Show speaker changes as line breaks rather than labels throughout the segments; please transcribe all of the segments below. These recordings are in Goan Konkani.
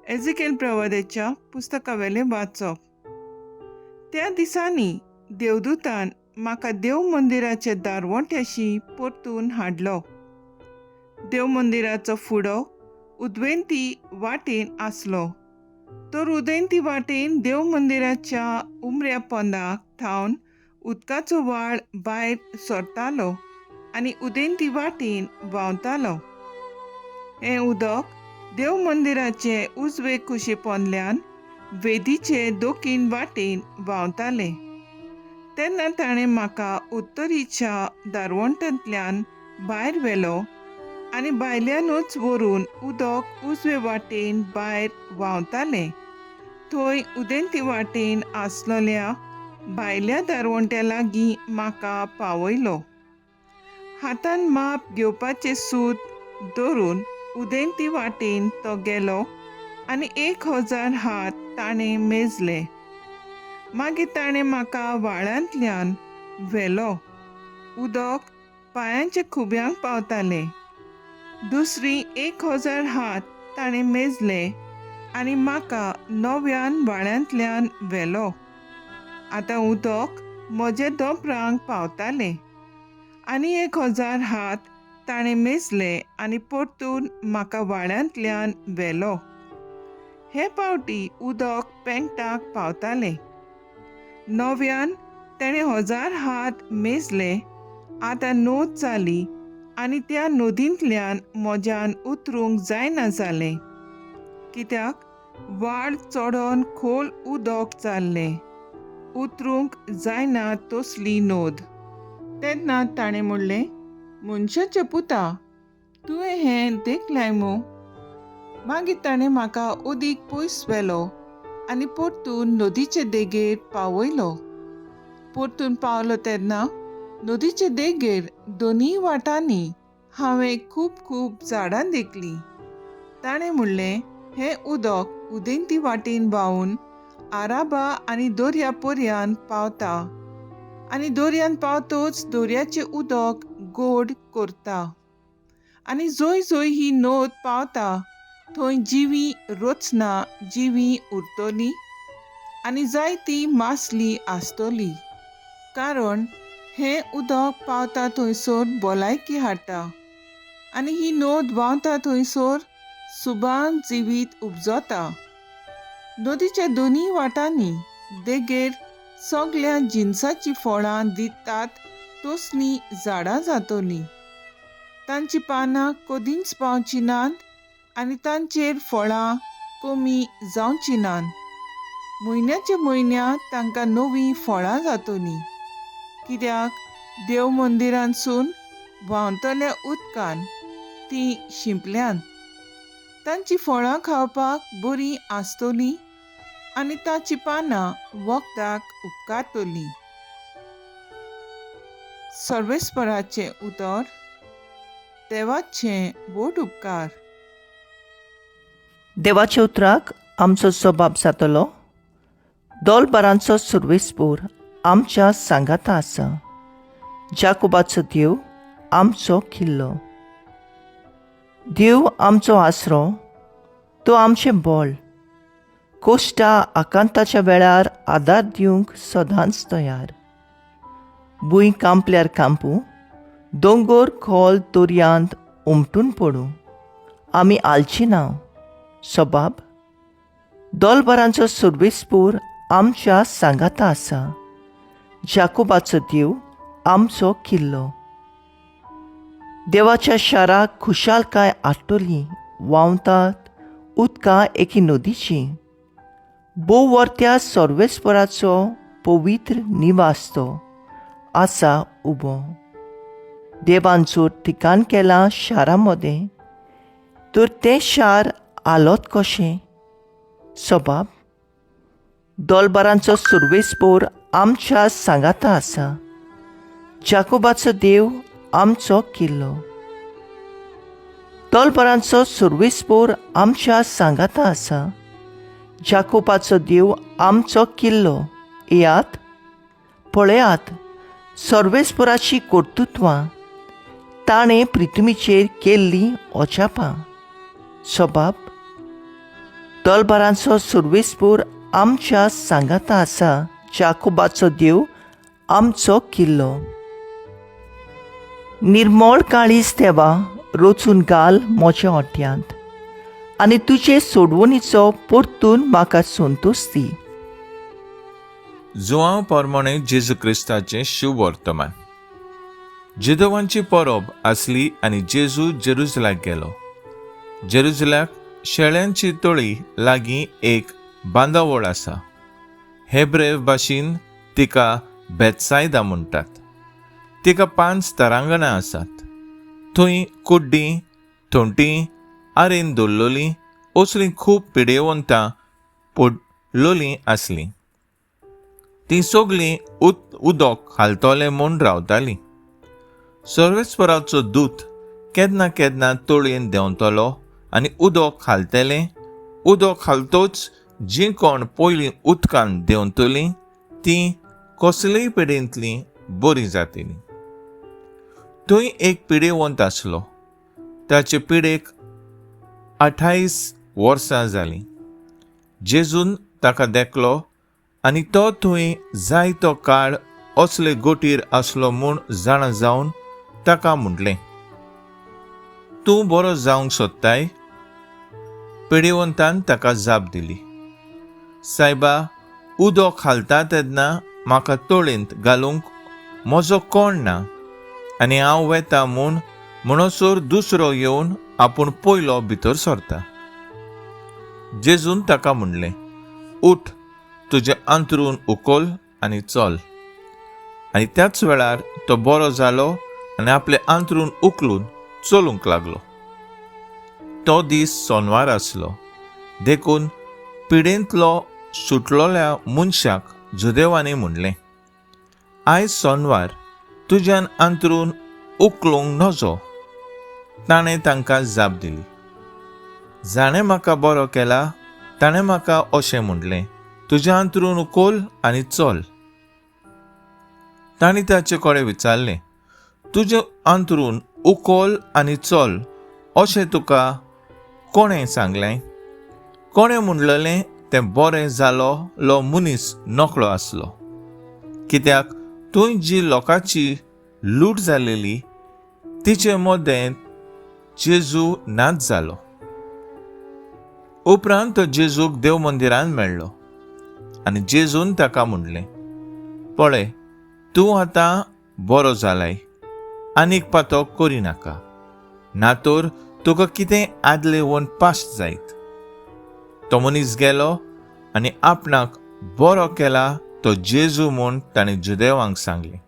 एझिकेल प्रवाद्याच्या पुस्तकावेलें वाचप. त्या दिसांनी देवदूतान म्हाका देव मंदिराच्या दारवंट्याशी परतून हाडलो. देव मंदिराचो फुडो उदवेंती वाटेन आसलो, तर उदेंती वाटेन देव मंदिराच्या उमऱ्या पोंदाक थावन उदकाचो व्हाळ भायर सरतालो आनी उदेंती वाटेन व्हांवतालो. हें उदक देव मंदिराचे उजवे कुशी पोंदल्यान वेदीचे दोकीन वाटेन व्हांवतालें. तेन्ना ताणें म्हाका उत्तरीच्या दारवंटांतल्यान भायर व्हेलो आनी भायल्यानूच व्हरून उदक उजवे वाटेन भायर व्हांवतालें थंय उदेंती वाटेन आसलेल्या भायल्या दारवंट्या लागीं म्हाका पावयलो. हातान माप घेवपाचें सूत धरून उदेंती वाटेन तो गेलो आनी 1000 हात ताणें मेजले. मागीर ताणें म्हाका व्हाळांतल्यान व्हेलो. उदक पांयांच्या खुब्यांक पावतालें. दुसरी 1000 हात ताणें मेजले आनी म्हाका नव्यान व्हाळांतल्यान व्हेलो. आतां उदक म्हज्या दोपरांक पावतालें. आनी 1000 हात ताणें मेजले आनी परतून म्हाका व्हाळांतल्यान व्हेलो. हे पावटी उदक पेंगटाक पावतालें. नव्यान ताणें 1000 हात मेजले. आतां नोद जाली आनी त्या नदींतल्यान म्हज्यान उतरूंक जायना जालें, कित्याक व्हाळ चडोन खोल उदक जाल्लें, उतरूंक जायना तसली नोद. तेन्ना ताणें म्हणलें, मनशाच्या पुता, तुवें हें देखलें मू? मागीर ताणें म्हाका अदीक पयस व्हेलो आनी परतून नदीचे देगेर पावयलो. परतून पावलो तेन्ना नदीचे देगेर दोनूय वाटांनी हांवें खूब खूब झाडां देखलीं. ताणें म्हणलें, हें उदक उदेंती वाटेन व्हांवून आराबा आनी दर्या पर्यान पावता आनी दर्यान पावतच दर्याचें उदक गोड करता आनी जंय जंय ही नद पावता थंय जिवी रचना जिवी उरतली आनी जायती मासली आसतली, कारण हें उदक पावता थंयसर भलायकी हाडटा आनी ही नद व्हांवता थंयसर सुबान जिवीत उपजता. नदीच्या दोनूय वाटांनी देगेर सगळ्या जिनसाचीं फळां दितात तसलीं झाडां जातलीं. तांचीं पानां कदींच पावचीं नात आनी तांचेर फळां कमी जावचीं नात. म्हयन्याच्या म्हयन्या तांकां नवीं फळां जातलीं, कित्याक देव मंदिरांतसून व्हांवतल्या उदकान तीं शिंपल्यांत. तांचीं फळां खावपाक बरीं आसतलीं आनी ताचीं पानां वखदाक उपकारतलीं. सर्वेस्पराचें उतर. देवाचे व्हड उपकार.
देवाच्या उतराक आमचो स्वभाव जातलो. दोलबारांचो सुर्वेसपूर आमच्या सांगाता आसा. जाकोबाचो देव आमचो किल्लो. देव आमचो आसरो, तो आमचें बळ. कोश्टा आकांताच्या वेळार आदार दिवंक सदांच तयार. भूंय कांपल्यार कांपूं, दोंगोर खोल दर्यांत उमटून पडूं, आमी आलची ना. सबाब दोलबारांचो सुर्वेसपूर आमच्या सांगाता आसा. जाकोबाचो देव आमचो किल्लो. देवाच्या शाराक खुशालकाय आट्टली, व्हांवतात उदकां एके नदीची. भोव वर्त्या सर्वेस्पराचो पवित्र निवास तो आसा उबो. देवान जर ठिकाण केलां शारा मदें तर तें शार आलोत कशें? सबाब दोलबारांचो सुर्वेसपोर आमच्या सांगाता आसा. जाकोबाचो देव आमचो किल्लो. दोलबारांचो सुर्वेसपोर आमच्या सांगाता आसा. जाकोबाचो देव आमचो किल्लो. येयात पळयात सर्वेस्पराची कर्तृत्वां, ताणें पृथ्वीचेर केल्लीं अजापां. सबाब दलबारांचो सर्वेस्पोर आमच्या सांगाता आसा, जाकोबाचो देव आमचो किल्लो. निर्मळ काळीज देवा रचून घाल म्हज्या ओट्यांत आनी तुजे सोडवणीचो परतून म्हाका संतोश दी.
जुआंव पोरमोणे जेजू क्रिस्ताचें शुभवर्तमान. जेदोवांची परब आसली आनी जेजू जेरुजलाक गेलो. जेरुजलाक शेळ्यांची तळी लागीं एक बांदावळ आसा. हेब्रेव भाशेन तिका बेतसायदा म्हणटात. तिका 5 तरांगणां आसात. थंय कुड्डीं, थोंटीं, आरेन दवरलेलीं असलीं खूब पिडेवंतां पडलोलीं आसलीं. तीं सगलीं उदक घालतले म्हूण रावतालीं. सर्वेस्पराचो दूत केन्ना केन्ना तळयेन देंवतलो आनी उदक घालतलें. उदक घालतोच जीं कोण पयलीं उदकान देंवतलीं तीं कसलेय पिडेंतलीं बरीं जातलीं. थंय एक पिडेवंत आसलो. ताचे पिडेक 28 वर्सां जालीं. जेजून ताका देखलो आनी तो थंय जायतो काळ असले गोटीर आसलो म्हूण जाणा जावन ताका म्हटलें, तूं बरो जावंक सोदताय? पिडेवंतान ताका जाप दिली, सायबा, उदक घालता तेन्ना म्हाका तळेंत घालूंक म्हजो कोण ना आनी हांव वेता म्हूण म्हणसर दुसरो येवन आपूण पयलो भितर सरता. जेजून ताका म्हणलें, उठ, तुजें अंतरून उखल आनी चल. आनी त्याच वेळार तो बरो जालो आनी आपलें अंतरून उखलून चलूंक लागलो. तो दीस सोनवार आसलो, देखून पिडेंतलो सुटलोल्या मनशाक जुदेवांनी म्हणलें, आयज सोनवार, तुज्यान अंतरून उखलूंक नजो. ताणें तांकां जाप दिली, जाणें म्हाका बरो केला ताणें म्हाका अशें म्हणलें, तुजें अंतरून उखल आनी चल. तांणी ताचे कडेन विचारलें, तुजें अंतरून उखल आनी चल अशें तुका कोणें सांगलें? कोणें म्हणलेलें तें बरें जालो लो मनीस नकळो आसलो, कित्याक थंय जी लोकांची लूट जालेली तिचे मदें जेजू नाच जालो. उपरांत तो जेजूक देव मंदिरान मेळ्ळो आनी जेजून ताका म्हणलें, पळय, तूं आतां बरो जालाय, आनीक पातो करिनाका, ना तर तुका कितें आदले वन पास जायत. तो मनीस गेलो आनी आपणाक बरो केला तो जेजू म्हूण ताणें जुदेवांक सांगलें.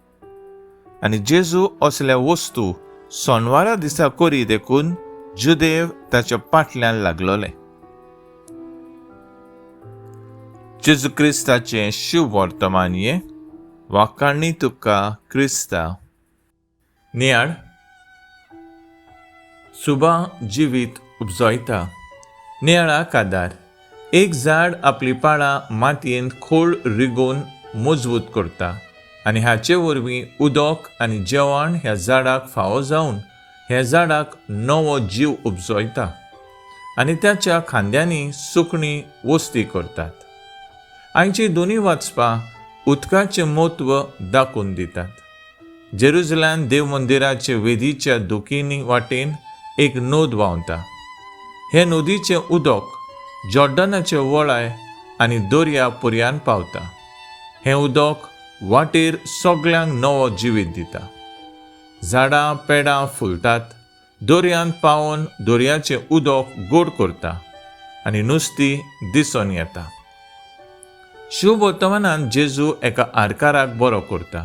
आनी जेजू असल्या वस्तू सोनवारा दिसा करी देखून जुदेव ताच्या फाटल्यान लागलोले. जेजू क्रिस्ताचें शुभवर्तमान हें. वाखाणी तुका क्रिस्ता. नियाळ सुबा जिवीत उपजयता. नियाळाक आदार. एक झाड आपली पाळां मातयेंत खोल रिगोवन मजबूत करता आनी हाचे वरवीं उदक आनी जेवण ह्या झाडाक फावो जावन ह्या झाडाक नवो जीव उपजयता आनी ताच्या खांद्यांनी सुकणीं वस्ती करतात. आयची दोनूय वाचपां उदकाचें म्हत्व दाखोवन दितात. जेरुजल्यान देव मंदिराचे वेदीच्या दोकिनी वाटेन एक नद व्हांवता. हे नदीचें उदक जॉर्डनाचे वळाय आनी दर्या पर्यान पावता. हें उदक वाटेर सगल्यांक नवो जिवीत दिता. झाडां पेडां फुलतात, दर्यांत पावोन दर्याचें उदक गोड करता आनी नुस्तीं दिसून येता. शुभ वर्तमानान जेजू एका आरकाराक बरो करता.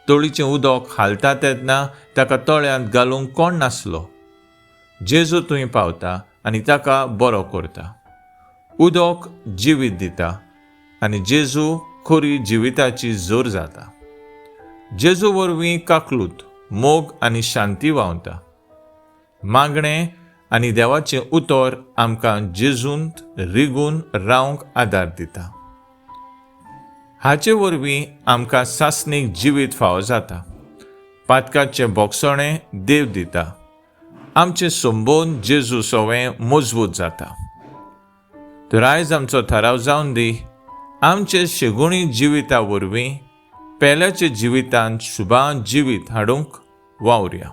तळीचें उदक हालता तेन्ना ताका तळ्यांत घालूंक कोण नासलो. जेजू थंय पावता आनी ताका बरो करता. उदक जिवीत दिता आनी जेजू खरी जिविताची जोर जाता. जेजू वरवीं काकलूत, मोग आनी शांती व्हांवता. मागणें आनी देवाचें उतर आमकां जेजूंत रिगून रावंक आदार दिता. हाचे वरवीं आमकां सासणीक जिवीत फावो जाता. पातकाचें बोगसणें देव दिता. आमचें संबोन जेजू सवें मजबूत जाता. तर आयज आमचो थाराव जावन दी, आमचे शेगुणी जिविता वरवीं पेल्याच्या जिवितांत शुभा जिवीत हाडूंक वावुरया.